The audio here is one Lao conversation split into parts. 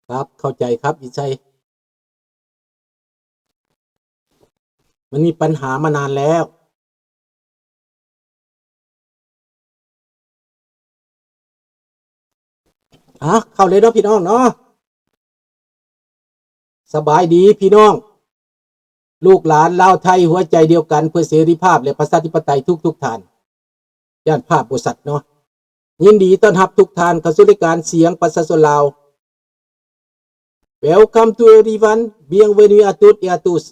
ครับ เข้าใจครับ อีชัย มันมีปัญหามานานแล้ว อ่ะ เข้าเลยเนาะพี่น้องเนาะ สบายดีพี่น้อง ลูกหลานลาวไทยหัวใจเดียวกันเพื่อเสรีภาพและประชาธิปไตยทุกๆท่าน ย่านภาพบ่ชัดเนาะ ยินดีต้อนรับทุกท่านเข้าสู่รายการเสียงประชาชนลาว Welcome to everyone. Bienvenue à toutes et à tous.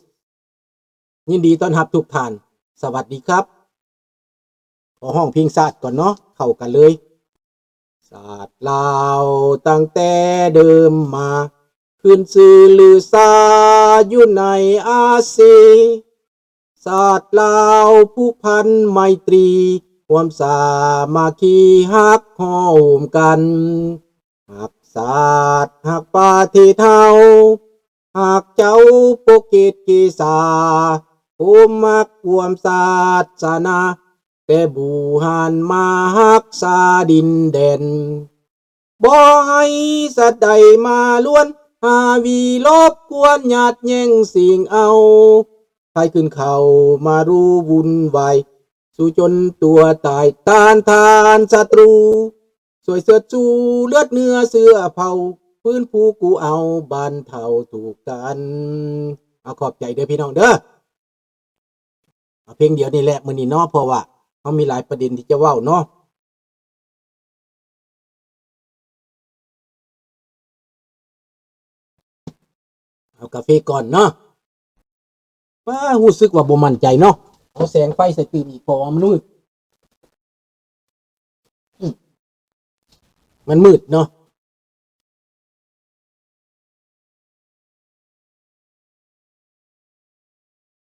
ยินดีต้อนรับทุกท่าน สวัสดีครับ ขอฮ้องเพลงชาติก่อนเนาะ เข้ากันเลย ชาติลาวตั้งแต่เดิมมา ขึ้นชื่อลือชาอยู่ในอาซี ชาติลาวผูกพันไมตรี ความสามัคคีฮักฮ้อมกัน ฮักชาติฮักประเทศเฮา ฮักเจ้าปกเกตเกษา โฮมฮักความศาสนา แต่บู่ฮั่นมาฮักษาดินแดน บ่ให้สัตว์ใดมาลวน หาวีรบกวน หยาดแย่งชิงเอา ใครขึ้นเข้ามารู้วุ่นวาย สู้จนตัวตาย ต้านทานศัตรู ช่วยเชิดชูเลือดเนื้อเชื้อเผ่า ฟื้นฟูกู้เอาบ้านเฒ่าทุกท่าน เอาขอบใจเด้อพี่น้องเด้อ เอาเพลงเดียวนี่แหละมื้อนี้เนาะ เพราะว่าเฮามีหลายประเด็นที่จะเว้าเนาะ เอากาแฟก่อนเนาะ ว้า รู้สึกว่าบ่มั่นใจเนาะ เอาแสงไฟใส่ตื่มอีก เพราะว่ามันมืด อืม มันมืดเนาะ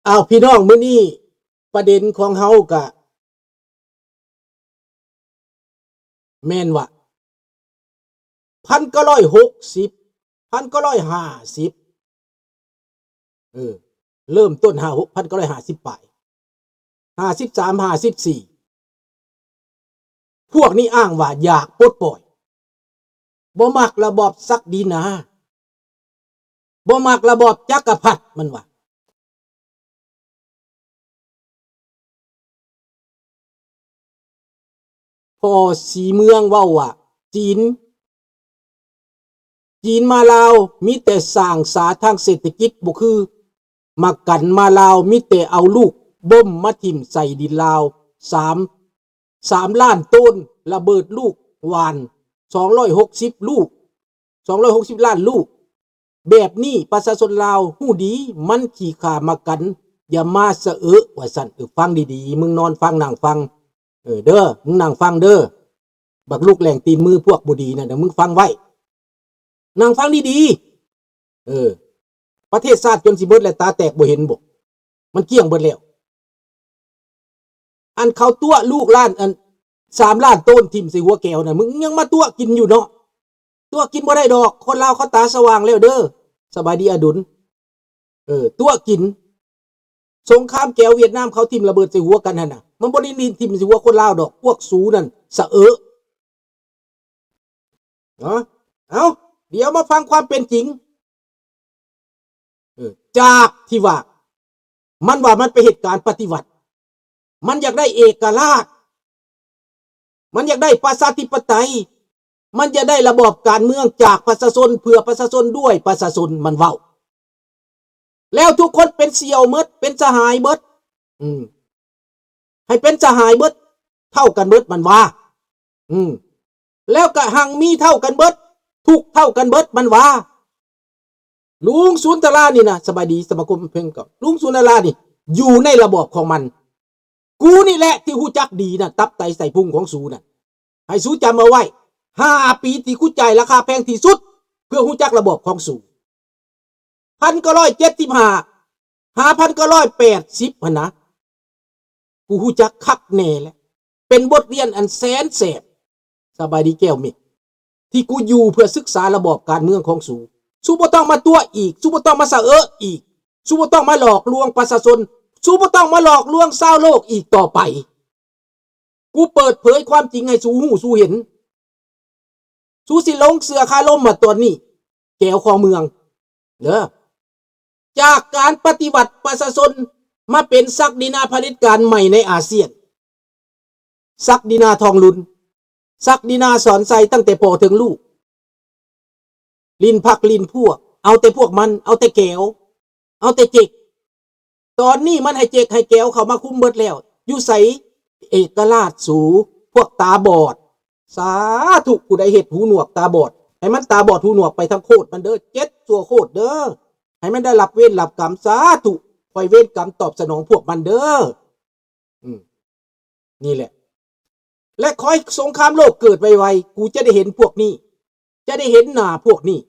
อ้าว พี่น้อง มื้อนี้ประเด็นของเฮากะแม่นว่า พันเก้าร้อยหกสิบ พันเก้าร้อยห้าสิบ เออ เริ่มต้นห้า พันเก้าร้อยห้าสิบปลาย ห้าสิบสาม ห้าสิบสี่ พวกนี้อ้างว่าอยากปลดปล่อย บ่มักระบอบศักดินา บ่มักระบอบจักรพรรดิ มันว่า พ่อศรีเมืองเว้าว่า จีน จีนมาลาวมีแต่สร้างสาทางเศรษฐกิจ บ่คือมากัน มาลาวมีแต่เอาลูกบอมมาถิ่มใส่ดินลาว สาม สามล้านโตน ระเบิดลูกหว่าน สองร้อยหกสิบลูก สองร้อยหกสิบล้านลูก แบบนี้ประชาชนลาวฮู้ดี มันขี้ข้ามากัน อย่ามาสะเอะ ว่าซั่น เออ ฟังดีๆ มึงนอนฟังนั่งฟัง เออ เด้อ มึงนั่งฟังเด้อ บักลูกแหล่งตีนมือพวกบ่ดีนั่นน่ะ มึงฟังไว้ นั่งฟังดีๆ เออ ประเทศชาติจนสิเบิดแล้ว ตาแตกบ่เห็นบ่ มันเกลี้ยงเบิดแล้ว อันเขาตั๋วลูกล้าน อัน สามล้านโตนถิ่มใส่หัวแก้วน่ะ มึงยังมาตั๋วกินอยู่เนาะ ตั๋วกินบ่ได้ดอก คนลาวเขาตาสว่างแล้วเด้อ สบายดีอดุล เออ ตั๋วกิน สงครามแก้วเวียดนามเขาถิ่มระเบิดใส่หัวกันหั่นน่ะ มันบ่ได้ถิ่มใส่หัวคนลาวดอก พวกสูนั่นสะเอะ เนาะ เอา เดี๋ยวมาฟังความเป็นจริง เออ จากที่ว่า มันว่ามันไปเฮ็ดการปฏิวัติ มันอยากได้เอกราช มันอยากได้ประชาธิปไตย มันอยากได้ระบอบการเมืองจากประชาชน เพื่อประชาชน ด้วยประชาชน มันเว้า แล้วทุกคนเป็นเสี่ยวเบิด เป็นสหายเบิด อืม ให้เป็นสหายเบิด เท่ากันเบิด มันว่า อืม แล้วก็หั้งมีเท่ากันเบิด ทุกข์เท่ากันเบิด มันว่า ลุงสุนทรานี่นะ สบายดี สมาคมเพลงเก่า ลุงสุนทรานี่ อยู่ในระบอบของมัน กูนี่แหละที่ฮู้จักดีนะ ตับไตไส้พุงของสูนะ ให้สูจำเอาไว้ ห้าปีที่กูจ่ายราคาแพงที่สุด เพื่อฮู้จักระบอบของสู พันเก้าร้อยเจ็ดสิบห้า หา พันเก้าร้อยแปดสิบ หั่นนะ กูฮู้จักคักแน่แหละ เป็นบทเรียนอันแสนแสบ สบายดีแก้วเมฆ ที่กูอยู่เพื่อศึกษาระบอบการเมืองของสู สูบ่ต้องมาตั๋วอีก สูบ่ต้องมาสะเอะอีก สูบ่ต้องมาหลอกลวงประชาชน สูบ่ต้องมาหลอกลวงชาวโลกอีกต่อไป กูเปิดเผยความจริงให้สูฮู้สูเห็น สูสิหลงเชื่อคารมมาตอนนี้ ແກວຄອງເມືອງເດີ. ຈາກການປະຕິວັດປະຊາຊົນ ມາເປັນສັກດິນາຜະເດັດການໃໝ່ໃນອາຊຽນ. ສັກດິນາທອງລຸນ, ສັກດິນາສອນໄຊ ຕັ້ງແຕ່ພໍ່ເຖິງລູກ, ຫຼິ້ນພັກຫຼິ້ນພວກ, ເອົາແຕ່ພວກມັນ, ເອົາແຕ່ແກວ, ເອົາແຕ່ເຈັກ. ຕອນນີ້ມັນໃຫ້ເຈັກໃຫ້ແກວເຂົ້າມາຄຸມເບິດແລ້ວ. ຢູ່ໃສເອກະລາດສູ ພວກຕາບອດ? ສາທຸ ຜູ້ໃດເຮັດຫູໜວກຕາບອດ ໃຫ້ມັນຕາບອດຫູໜວກໄປທັງໂຄດມັນເດີ ເຈັດຊົ່ວໂຄດເດີ ໃຫ້ມັນໄດ້ຮັບເວນຮັບກຳ. ສາທຸ ຂ້ອຍເວນກຳຕອບສະໜອງພວກມັນເດີ. ອືມ ນີ້ແຫຼະ ແລະ ຂໍໃຫ້ສົງຄາມໂລກເກີດໄວໆ ກູຈະໄດ້ເຫັນພວກນີ້ ຈະໄດ້ເຫັນໜ້າພວກນີ້.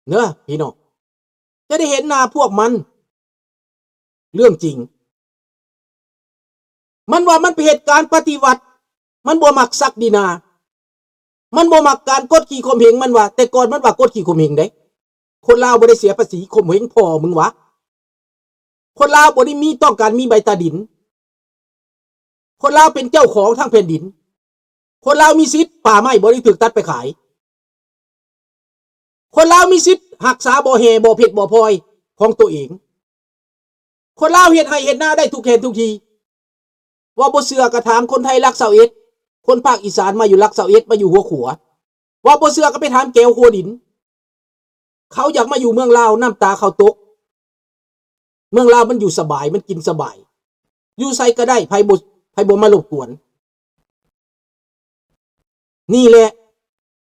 ເນາະພີ່ນ້ອງ ຈະໄດ້ເຫັນໜ້າພວກມັນ ເລື່ອງຈິງ. ມັນວ່າມັນໄປເຮັດການປະຕິວັດ ມັນບໍ່ມັກສັກດິນາ ມັນບໍ່ມັກການກົດຂີ່ຂົ່ມເຫງ. ມັນວ່າ ແຕ່ກ່ອນມັນວ່າກົດຂີ່ຂົ່ມເຫງເດ້. ຄົນລາວບໍ່ໄດ້ເສຍພາສີຂົ່ມເຫງພໍ່ມຶງວະ. ຄົນລາວບໍ່ໄດ້ມີ ຕ້ອງການມີໃບຕາດິນ. ຄົນລາວເປັນເຈົ້າຂອງທັງແຜ່ນດິນ. ຄົນລາວມີສິດ ປ່າໄມ້ບໍ່ໄດ້ຖືກຕັດໄປຂາຍ. ຄົນລາວມີສິດຮັກສາບໍ່ແຮ່ ບໍ່ເພັດ ບໍ່ພອຍຂອງໂຕເອງ. ຄົນລາວເຮັດໄຮ່ເຮັດນາໄດ້ທຸກແຫ່ງທຸກທີ່. ວ່າບໍ່ເຊື່ອກໍຖາມຄົນໄທຫຼັກຊາວເອັດ ຄົນພາກອີສານມາຢູ່ຫຼັກຊາວເອັດ ມາຢູ່ຫົວຂົວ. ວ່າບໍ່ເຊື່ອກໍໄປຖາມແກວຂົວດິນ. ເຂົາຢາກມາຢູ່ເມືອງລາວ ນ້ຳຕາເຂົາຕົກ. ເມືອງລາວມັນຢູ່ສະບາຍ ມັນກິນສະບາຍ ຢູ່ໃສກໍໄດ້ ໃຜບໍ່ ໃຜບໍ່ມາລົບກວນ. ນີ້ແຫຼະ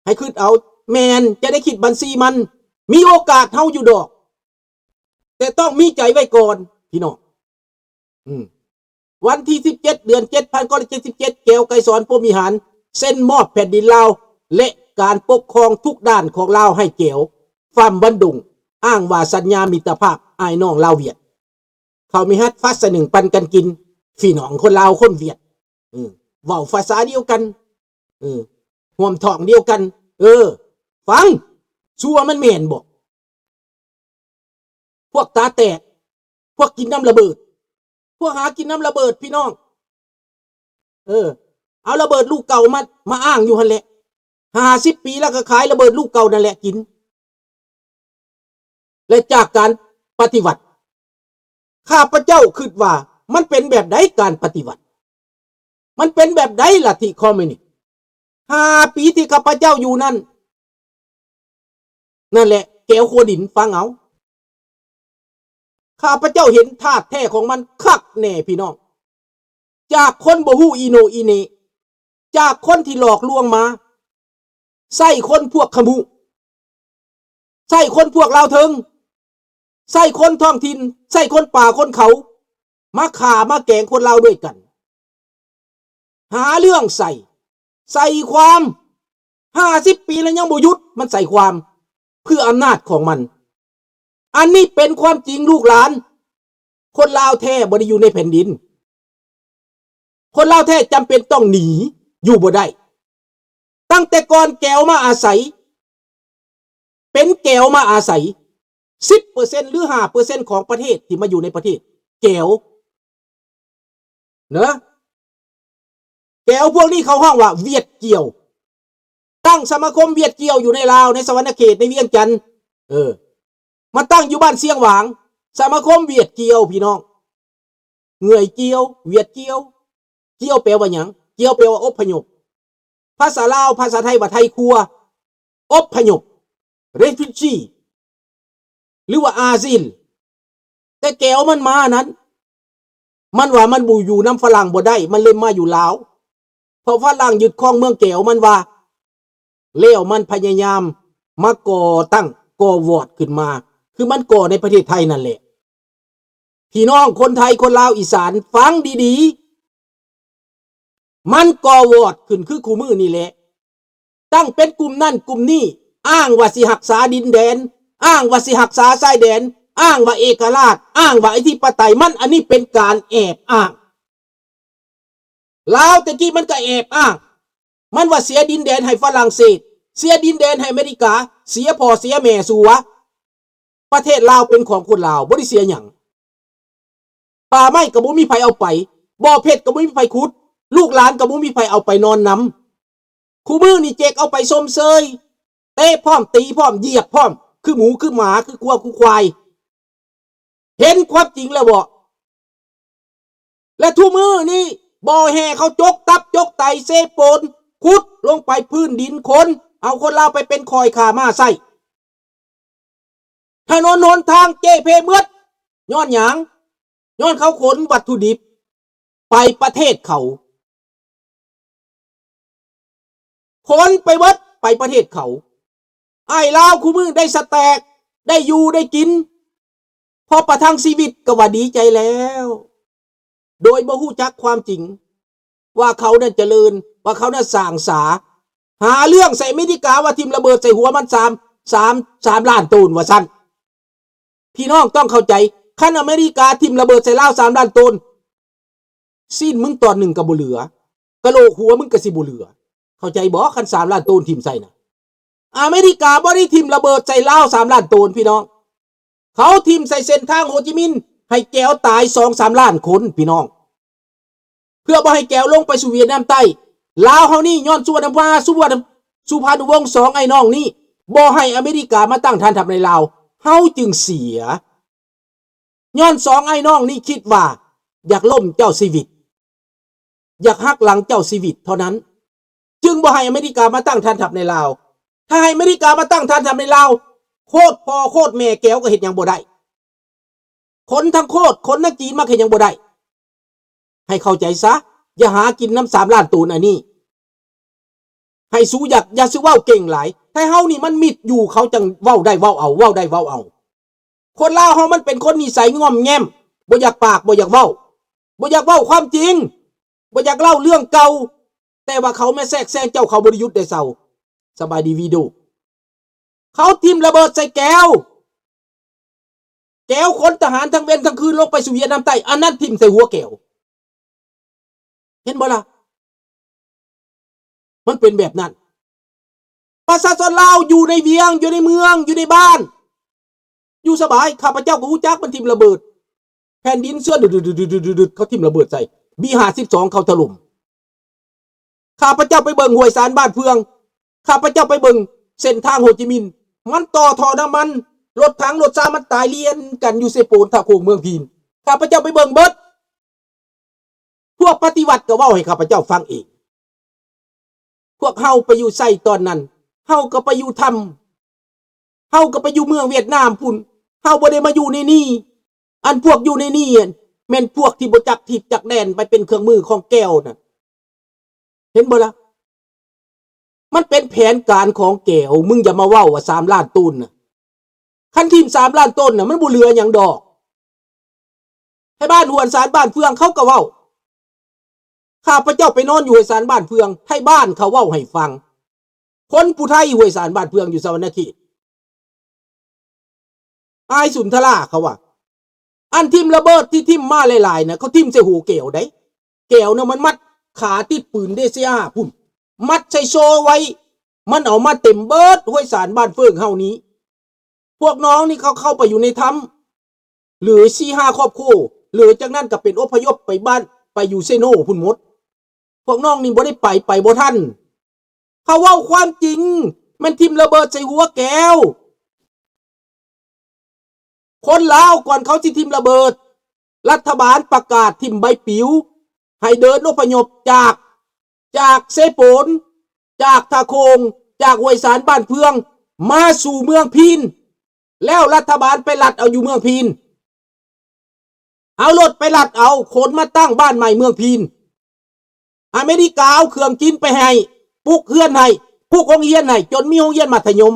ໃຫ້ຄິດເອົາ. ແມ່ນ ຈະໄດ້ຄິດບັນຊີມັນ ມີໂອກາດເຮົາຢູ່ດອກ ແຕ່ຕ້ອງມີໃຈໄວ້ກ່ອນພີ່ນ້ອງ. ອືມ ວັນທີສິບເຈັດ ເດືອນເຈັດ ພັນເກົ້າຮ້ອຍເຈັດສິບເຈັດ ແກວ ໄກສອນ ພົມວິຫານ ເຊັນມອບແຜ່ນດິນລາວ ແລະ ການປົກຄອງທຸກດ້ານຂອງລາວໃຫ້ແກວ ຟາມວັນດົງ ອ້າງວ່າສັນຍາມິດຕະພາບອ້າຍນ້ອງລາວຫວຽດ. ເຂົາມີຮັດຟາສໜຶ່ງປັນກັນກິນ ພີ່ນ້ອງຄົນລາວຄົນຫວຽດ ເອີ ເວົ້າພາສາດຽວກັນ ເອີ ຮ່ວມທ້ອງດຽວກັນ ເອີ ຟັງ ຊົ່ວມັນແມ່ນບໍ່? ພວກຕາແຕກ ພວກກິນນຳລະເບີດ ພວກຫາກິນນຳລະເບີດພີ່ນ້ອງ ເອີ ເອົາລະເບີດລູກເກົ່າມາ ມາອ້າງຢູ່ຫັ້ນແຫຼະ ຫ້າສິບປີແລ້ວກໍຂາຍລະເບີດລູກເກົ່ານັ້ນແຫຼະກິນ. ແລະ ຈາກການປະຕິວັດ ຂ້າພະເຈົ້າຄິດວ່າມັນເປັນແບບໃດການປະຕິວັດ? ມັນເປັນແບບໃດລັດທິຄອມມິວນິດ? ຫ້າປີທີ່ຂ້າພະເຈົ້າຢູ່ນັ້ນ ນັ້ນແຫຼະ ແກວຂົວດິນ ຟັງເອົາ. ຂ້າພະເຈົ້າເຫັນທາດແທ້ຂອງມັນຄັກແນ່ພີ່ນ້ອງ. ຈາກຄົນບໍ່ຮູ້ອີໂໜອີເໜ ຈາກຄົນທີ່ຫຼອກລວງມາ ໃຊ້ຄົນພວກຂະມຸ ໃຊ້ຄົນພວກລາວເທິງ ໃຊ້ຄົນທ້ອງຖິ່ນ ໃຊ້ຄົນປ່າຄົນເຂົາ ມາຂ້າມາແກງຄົນລາວດ້ວຍກັນ ຫາເລື່ອງໃສ່ ໃສ່ຄວາມ ຫ້າສິບປີແລ້ວຍັງບໍ່ຢຸດ ມັນໃສ່ຄວາມ ເພື່ອອຳນາດຂອງມັນ. ອັນນີ້ເປັນຄວາມຈິງລູກຫຼານ. ຄົນລາວແທ້ບໍ່ໄດ້ຢູ່ໃນແຜ່ນດິນ. ຄົນລາວແທ້ຈຳເປັນຕ້ອງໜີ ຢູ່ບໍ່ໄດ້. ຕັ້ງແຕ່ກ່ອນແກວມາອາໄສ ເປັນແກວມາອາໄສ ສິບເປີເຊັນ ຫຼື ຫ້າເປີເຊັນຂອງປະເທດທີ່ມາຢູ່ໃນປະເທດແກວ ເນາະ ແກວພວກນີ້ເຂົາຮ້ອງວ່າຫວຽດກ່ຽວ ຕັ້ງສະມາຄົມຫວຽດກ່ຽວຢູ່ໃນລາວ ໃນສະຫວັນນະເຂດ ໃນວຽງຈັນ ເອີ ມາຕັ້ງຢູ່ບ້ານຊຽງຫວາງ ສະມາຄົມຫວຽດກ່ຽວ ພີ່ນ້ອງ ເຫງື່ອຍກ່ຽວ ຫວຽດກ່ຽວ. ກ່ຽວແປວ່າຫຍັງ? ກ່ຽວແປວ່າອົບພະຍົບ. ພາສາລາວ ພາສາໄທວ່າໄທຄົວ. ອົບພະຍົບ refugee ຫຼືວ່າອາຊິນ. ແຕ່ແກວມັນມານັ້ນ ມັນວ່າມັນບໍ່ຢູ່ນຳຝຣັ່ງບໍ່ໄດ້ ມັນເລີຍມາຢູ່ລາວ ເພາະຝຣັ່ງຍຶດຄອງເມືອງແກວ ມັນວ່າ ແລ້ວມັນພະຍາຍາມມາກໍ່ຕັ້ງ ກໍ່ວອດຂຶ້ນມາ ຄືມັນກໍ່ໃນປະເທດໄທນັ້ນແຫຼະ. ພີ່ນ້ອງຄົນໄທ ຄົນລາວ ອີສານ ຟັງດີໆ ມັນກໍ່ວອດຂຶ້ນຄືຄູ່ມື້ນີ້ແຫຼະ ຕັ້ງເປັນກຸ່ມນັ້ນກຸ່ມນີ້ ອ້າງວ່າຊິຮັກສາດິນແດນ ອ້າງວ່າຊິຮັກສາຊາຍແດນ ອ້າງວ່າເອກະລາດ ອ້າງວ່າອະທິປະໄຕ ມັນ ອັນນີ້ເປັນການແອບອ້າງ. ລາວແຕ່ກີ້ມັນກໍແອບອ້າງ ມັນວ່າເສຍດິນແດນໃຫ້ຝຣັ່ງເສດ ເສຍດິນແດນໃຫ້ອາເມລິກາ ເສຍພໍ່ເສຍແມ່ສູວະ. ປະເທດລາວເປັນຂອງຄົນລາວ ບໍ່ໄດ້ເສຍຫຍັງ. ປ່າໄມ້ກໍບໍ່ມີໃຜເອົາໄປ ບໍ່ເພັດກໍບໍ່ມີໃຜຂຸດ ລູກຫຼານກໍບໍ່ມີໃຜເອົາໄປນອນນຳ. ຄູ່ມື້ນີ້ເຈັກເອົາໄປຊົມເຊີຍ ເຕະພ້ອມ ຕີພ້ອມ ຢຽບພ້ອມ ຄືໝູຄືໝາ ຄືງົວຄືຄວາຍ. ເຫັນຄວາມຈິງແລ້ວບໍ່? ແລະທຸມື້ນີ້ບໍ່ແຫ່ເຂົາຈົກຕັບຈົກໄຕເຊໂປນ ຂຸດລົງໄປພື້ນດິນຄົນ ເອົາຄົນລາວໄປເປັນຂ້ອຍຂ້າມ້າໃຊ້. ຖະໜົນຫົນທາງເຈເພໝົດ ຍ້ອນຫຍັງ? ຍ້ອນເຂົາຂົນວັດຖຸດິບໄປປະເທດເຂົາ ຂົນໄປເບິດ ໄປປະເທດເຂົາ. ອ້າຍລາວຄູ່ມື້ໄດ້ສະແຕັກ ໄດ້ຢູ່ໄດ້ກິນ ພໍປະທັງຊີວິດກໍວ່າດີໃຈແລ້ວ ໂດຍບໍ່ຮູ້ຈັກຄວາມຈິງ ວ່າເຂົານັ້ນຈະເລີນ ວ່າເຂົານັ້ນສ້າງສາ ຫາເລື່ອງໃສ່ອາເມລິກາວ່າຖິ້ມລະເບີດໃສ່ຫົວມັນສາມ ສາມ ສາມລ້ານໂຕນວ່າຊັ້ນ. ພີ່ນ້ອງຕ້ອງເຂົ້າໃຈ ຄັນອາເມລິກາຖິ້ມລະເບີດໃສ່ລາວສາມລ້ານໂຕນ ຊີ້ນມຶງຕອນໜຶ່ງກໍບໍ່ເຫຼືອ ກະໂຫຼກຫົວມຶງກໍຊິບໍ່ເຫຼືອ. ເຂົ້າໃຈບໍ່? ຄັນສາມລ້ານໂຕນຖິ້ມໃສ່ນະ ອາເມລິກາບໍ່ໄດ້ຖິ້ມລະເບີດໃສ່ລາວສາມລ້ານໂຕນ ພີ່ນ້ອງ. ເຂົາຖິ້ມໃສ່ເສັ້ນທາງໂຮຈິມິນ ໃຫ້ແກວຕາຍສອງສາມລ້ານຄົນ ພີ່ນ້ອງ ເພື່ອບໍ່ໃຫ້ແກວລົງໄປສູ່ຫວຽດນາມໃຕ້. ລາວເຮົານີ້ຍ້ອນສຸວັນນະພາ ສຸວັນນະ ສຸພານຸວົງ ສອງອ້າຍນ້ອງນີ້ ບໍ່ໃຫ້ອາເມລິກາມາຕັ້ງຖານທັບໃນລາວ ເຮົາຈຶ່ງເສຍ. ຍ້ອນສອງອ້າຍນ້ອງນີ້ຄິດວ່າຢາກລົ້ມເຈົ້າຊີວິດ ຢາກຫັກຫຼັງເຈົ້າຊີວິດເທົ່ານັ້ນ ຈຶ່ງບໍ່ໃຫ້ອາເມລິກາມາຕັ້ງຖານທັບໃນລາວ. ຖ້າໃຫ້ອາເມລິກາມາຕັ້ງຖານທັບໃນລາວ ໂຄດພໍ່ໂຄດແມ່ແກວກໍເຮັດຫຍັງບໍ່ໄດ້. ຄົນທັງໂຄດ ຄົນທັງຈີນມາເຮັດຫຍັງບໍ່ໄດ້. ໃຫ້ເຂົ້າໃຈຊະ ຢ່າຫາກິນນຳສາມລ້ານໂຕນອັນນີ້. ໃຫ້ສູຢ່າ ຢ່າສູເວົ້າເກັ່ງຫຼາຍ. ໄທເຮົານີ້ມັນມິດຢູ່ ເຂົາຈັ່ງເວົ້າໄດ້ເວົ້າເອົາ ເວົ້າໄດ້ເວົ້າເອົາ. ຄົນລາວເຮົາມັນເປັນຄົນນິໄສງ່ອມແງ່ມ ບໍ່ຢາກປາກ ບໍ່ຢາກເວົ້າ ບໍ່ຢາກເວົ້າຄວາມຈິງ ບໍ່ຢາກເລົ່າເລື່ອງເກົ່າ. ແຕ່ວ່າເຂົາມາແຊກແຊງເຈົ້າ ເຂົາບໍ່ໄດ້ຢຸດໄດ້ເຊົາ. ສະບາຍດີວີໂດ. ເຂົາຖິ້ມລະເບີດໃສ່ແກວ ແກວຂົນທະຫານທັງເວັນທັງຄືນລົງໄປສູ່ຫວຽດນາມໃຕ້ ອັນນັ້ນຖິ້ມໃສ່ຫົວແກວ. ເຫັນບໍ່ລະ? ມັນເປັນແບບນັ້ນ. ປະຊາຊົນລາວຢູ່ໃນວຽງ ຢູ່ໃນເມືອງ ຢູ່ໃນບ້ານ ຢູ່ສະບາຍ. ຂ້າພະເຈົ້າກໍຮູ້ຈັກ ມັນຖິ້ມລະເບີດ ແຜ່ນດິນເຊື່ອ ດຶດໆໆໆ ເຂົາຖິ້ມລະເບີດໃສ່ ບີຫ້າສິບສອງ ເຂົາຖະຫຼົ່ມ. ຂ້າພະເຈົ້າໄປເບິ່ງຫ້ວຍສານບ້ານເຟືອງ, ຂ້າພະເຈົ້າໄປເບິ່ງເສັ້ນທາງໂຮຈິມິນ ມັນຕໍ່ທໍ່ນ້ຳມັນ, ລົດຖັງລົດຊາມັນຕາຍລຽນກັນຢູ່ເຊໂປນ ທ່າໂຂງ ເມືອງພີນ. ຂ້າພະເຈົ້າໄປເບິ່ງເບິດ. ພວກປະຕິວັດກໍເວົ້າໃຫ້ຂ້າພະເຈົ້າຟັງເອງ. ພວກເຮົາໄປຢູ່ໃສຕອນນັ້ນ? ເຮົາກໍໄປຢູ່ຖ້ຳ. ເຮົາກໍໄປຢູ່ເມືອງຫວຽດນາມພຸ້ນ. ເຮົາບໍ່ໄດ້ມາຢູ່ໃນນີ້. ອັນພວກຢູ່ໃນນີ້ຫັ້ນ ແມ່ນພວກທີ່ບໍ່ຈັກທິດຈັກແດນ ໄປເປັນເຄື່ອງມືຂອງແກວນະ. ເຫັນບໍ່ລະ? ມັນເປັນແຜນການຂອງແກວ. ມຶງຢ່າມາເວົ້າວ່າສາມລ້ານໂຕນນະ. ຄັນຖິ້ມສາມລ້ານໂຕນນະ ມັນບໍ່ເຫຼືອຫຍັງດອກ. ໄທບ້ານຫ້ວຍສານບ້ານເຟືອງເຂົາກໍເວົ້າ. ຂ້າພະເຈົ້າໄປນອນຢູ່ຫ້ວຍສານບ້ານເຟືອງ, ໄທບ້ານເຂົາເວົ້າໃຫ້ຟັງ. ຄົນຜູ້ໄທຫ້ວຍສານບ້ານເຟືອງຢູ່ສະຫວັນນະເຂດ. ອ້າຍສຸນທະລາເຂົາວ່າ ອັນຖິ້ມລະເບີດທີ່ຖິ້ມມາຫຼາຍໆນະ ເຂົາຖິ້ມໃສ່ຫົວແກວໃດ໋. ແກວນະມັນມັດຂາຕິດປືນເດຊີອາພຸ້ນ, ມັດໃສ່ໂສ້ໄວ້, ມັນເອົາມາເຕັມເບິດຫ້ວຍສານບ້ານເຟືອງເຮົານີ້. ພວກນ້ອງນີ້ເຂົາເຂົ້າໄປຢູ່ໃນຖ້ຳ ຫຼື ສີ່ຫ້າຄອບຄົວ ຫຼື ຈາກນັ້ນກໍເປັນອົບພະຍົບໄປບ້ານ ໄປຢູ່ເຊໂນພຸ້ນໝົດ. ພວກນ້ອງນີ້ບໍ່ໄດ້ໄປ ໄປບໍ່ທັນ. ເຂົາເວົ້າຄວາມຈິງ ແມ່ນຖິ້ມລະເບີດໃສ່ຫົວແກວ. ຄົນລາວກ່ອນເຂົາຊິຖິ້ມລະເບີດ ລັດຖະບານປະກາດຖິ້ມໃບປິວ ໃຫ້ເດີນອົບພະຍົບຈາກ ຈາກເຊໂປນ ຈາກທ່າໂຂງ ຈາກຫ້ວຍສານບ້ານເຟືອງ ມາສູ່ເມືອງພີນ. ແລ້ວລັດຖະບານໄປລັດເອົາຢູ່ເມືອງພີນ. ເອົາລົດໄປລັດເອົາ ຂົນມາຕັ້ງບ້ານໃໝ່ເມືອງພີນ. ອາເມລິກາເອົາເຄື່ອງກິນໄປໃຫ້, ປຸກເຮືອນໃຫ້, ປຸກໂຮງຮຽນໃຫ້, ຈົນມີໂຮງຮຽນມັດທະຍົມ.